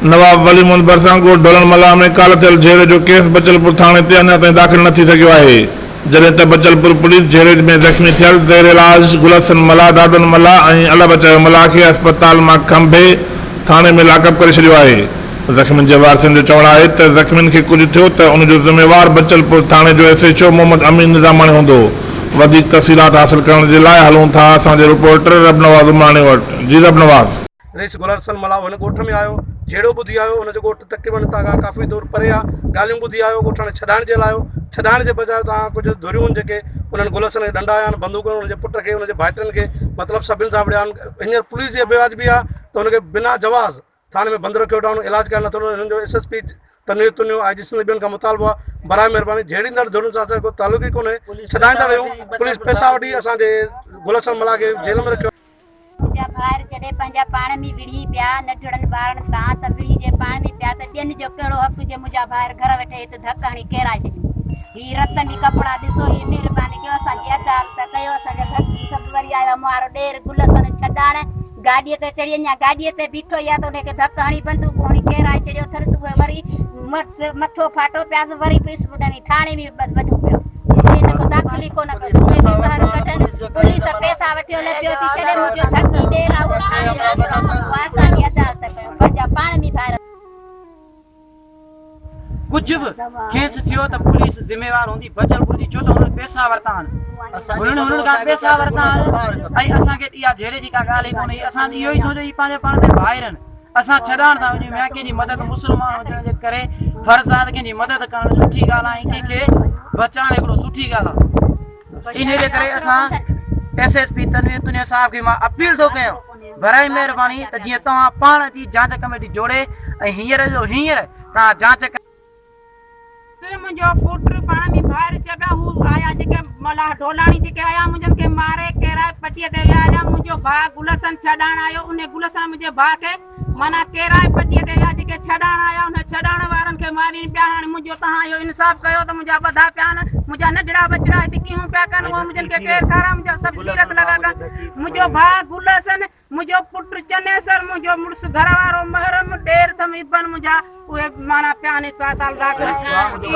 نواب ولي محمد ڀرسان ڳوٺ ڍولڻ ملاح ۾ ڪالهه ٿيل جهيڙي جو ڪيس بچلپور ٿاڻي تي اڃا تائين داخل نه ٿي سگهيو آهي، جڏهن ته بچلپور پوليس جهيڙي ۾ زخمي ٿيل زير علاج گل حسن ملاح، دادن ملاح ۽ الله بچايو ملاح کي اسپتال مان کنڀي ٿاڻي ۾ لاڪپ ڪري ڇڏيو آهي. زخمين جي وارثن جو چوڻ آهي ته زخمين کي ڪجهه ٿيو ته ان جو ذميوار بچلپور ٿاڻي جو S H O Muhammad Amin Nizamani هوندو. وڌيڪ تفصيلات حاصل ڪرڻ جي لاء هلون ٿا اسان جي رپورٽر ربنواز عمراڻي وٽ. جي ربنواز. رئيس گل حسن ملاح هن ڳوٺ ۾ آيو، جهيڙو ٻڌي آيو، هن جو ڳوٺ تقريبن هتان کان ڪافي دور پري آ، ڳالهيون ٻڌي آيو، ڳوٺاڻي ڇڏائڻ جي لاء آيو، ڇڏائڻ جي بجاء اتان ڪجهه ڌريون هن جيڪي انهن گل حسن کي ڏنڊا هنيا آهن، بندوقون هن جي پٽ کي، هن جي ڀائٽن کي، مطلب سڀن سان وڙهيا آهن، هينئر پوليس جي بي واجبي آ ته هن کي بنا جواز ٿاڻي ۾ بند رکيو ويٺا آهن، علاج ڪرائڻ نٿو ڏين، هنن جو S S P Tanveer Tunio, I G Sindh ٻين کان مطالبو آ براء مهرباني جهيڙيندڙ ڌرين سان اسان جو ڪو تعلق ئي ڪونهي، ڇڏائيندڙ آهيون، پوليس پئسا وٺي اسان جي گل حسن ملاح کي جيل ۾ رکيو. منهنجا ڀائر جڏهن پنهنجا پاڻ ۾ وڙهي پيا، ننڍڙن ٻارن سان ته وڙهي جي پاڻ ۾ پيا ته ٻين جو ڪهڙو حق جو منهنجا ڀائر گهر ويٺي هت ڌڪ هڻي ڪيرائي ڇڏين. هي رت ۾ ڪپڙا ڏسو، هي مهرباني ڪيو اسان جي عدالت ڪيو، اسان جا ڀڳتي سڀ وري آيو آ مون وارو ڏير گل حسن ڇڏاڻ گاڏيء تي چڙهي اڃا گاڏيء تي بيٺو ئي آ ته ان کي ڌڪ هڻي بندوقون هڻي ڪيرائي ڇڏيو اٿنس. اهي وري مٿو ڦاٽو پيس وري پيس ٿاڻي ۾ ٻڌو پيو. اتي هن ڪو داخل ئي ڪونه ڪيو. ان کي ٻاهر ڪڍن. پوليس پئسا وٺيو نه پيو ٿي ڇڏي. منهنجو ڌڪي ڏير آ اهو ٿاڻي ۾ رکيو آ. اها اسان جي عدالت ڪيو. پنهنجا پاڻ ۾ ڀائر. ڪجهه به کيس ٿيو ته پوليس ذميوار هوندي بچلپور جي ڇو ته هنن پئسا ورتا آهن هنن هنن کان پئسا ورتا آهن ۽ اسان کي اها جهيڙي جي ڪا ڳالهه ئي ڪونهي اسان اهو ئي سوچيو هي پنهنجي پاڻ ۾ ڀائر آهن اسان ڇڏائڻ ٿا وڃون ميان ڪنهن جي مدد مسلمان هجڻ جي ڪري فرض آهي ته ڪنهن جي مدد ڪرڻ سٺي ڳالهه آهي ۽ ڪنهن کي بچائڻ هڪڙو سٺي ڳالهه آهي انهي جي ڪري اسان S S P Tanveer Tunio صاحب کي مان اپيل ٿو ڪيان برائي مهرباني ته جيئن توهان پاڻ اچي جاچ ڪميٽي جوڙي ۽ هينئر جو هينئر توهان جاچ تي منهنجو پٽ پاڻ ۾ ڀائر چٻيا هو آيا جيڪي ملاح ڍولاڻي جيڪي آيا منهنجن کي ماري ڪيرائي پٽيء تي ويا هليا منهنجو ڀاء گل حسن ڇڏائڻ آيو انهي گل حسن منهنجي ڀاء کي معنيٰ ڪيرائي پٽيء تي ويا جيڪي ڇڏائڻ آيا انهي ڇڏائڻ وارن کي مارين پيا هاڻي منهنجو تهان اهو انصاف ڪيو ته منهنجا ٻڌا پيا آهن منهنجا ننڍڙا ٻچڙا هتي ڪيهون پيا ڪن اهو منهنجن کي ڪير کارائي منهنجا سڀ سيرت لڳا پيا منهنجو ڀاء گل حسن منهنجو پٽ چنيسر، منهنجو مڙس گهر وارو محرم، ڏير ٿم ابن منهنجا، اهي معنيٰ پيا آهن اسپتال داخل،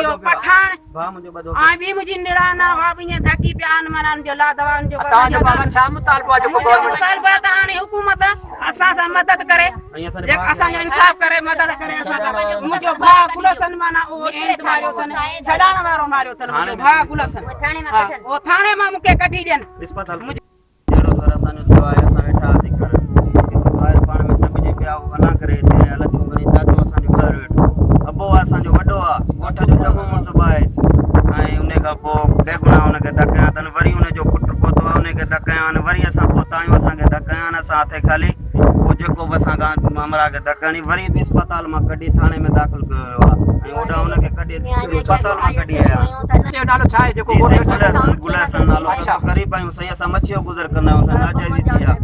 اهو پٺاڻ ۽ ٻي منهنجي نڙانا اها به ائين ڌڪي پيا آهن معنيٰ ان جو لا دوا ان جو توهان جو بابا ڇا مطالبو آهي جيڪو منهنجو مطالبو آهي ته هاڻي حڪومت اسان سان مدد ڪري جيڪا اسان جو انصاف ڪري مدد ڪري اسان سان منهنجو ڀاء گل حسن معنيٰ اهو ايند ماريو اٿن ڇڏائڻ وارو ماريو اٿن منهنجو ڀاء گل حسن ها اهو ٿاڻي مان مون کي ڪڍي ڏين جهڙو سر اسان جو ٿيو آهي اسان ويٺا هئاسين گهر هڪ ڀائر پاڻ ۾ چپجي پيا هو الله ڪري هتي آيا لٺيون کڻي چاچو اسان جو ٻاهر ويٺو ابو آ اسان جو وڏو آ ڳوٺ جو چڱو مڙس به آهي ۽ ان کان پوء بيگناهه ان کي ڌڪ هنيا اٿن وري ان جو پٽ پهتو آهي ان کي ڌڪ هنيا آهن وري اسان پهتا آهيون اسان کي ڌڪ هنيا آهن اسان هٿي خالي پوء جيڪو به اسان کان همراهه کي ڌڪ هڻي وري به اسپتال مان ڪڍي ٿاڻي ۾ داخل ڪيو ويو آهي ۽ هوڏانهن ان کي ڪڍي اسپتال مان ڪڍي آيا آهن جو نالو ڇا آهي جيڪو جي سائين گل حسن گل حسن نالو اٿس غريب آهيون سائين اسان مڇي جو گذر ڪندا آهيون اسان ناجائزي ٿي آهي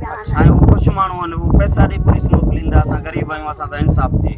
۽ هو خوش ماڻهو آهن هو پئسا ڏئي پوليس موڪليندا اسان غريب آهيون اسان سان انصاف ٿئي.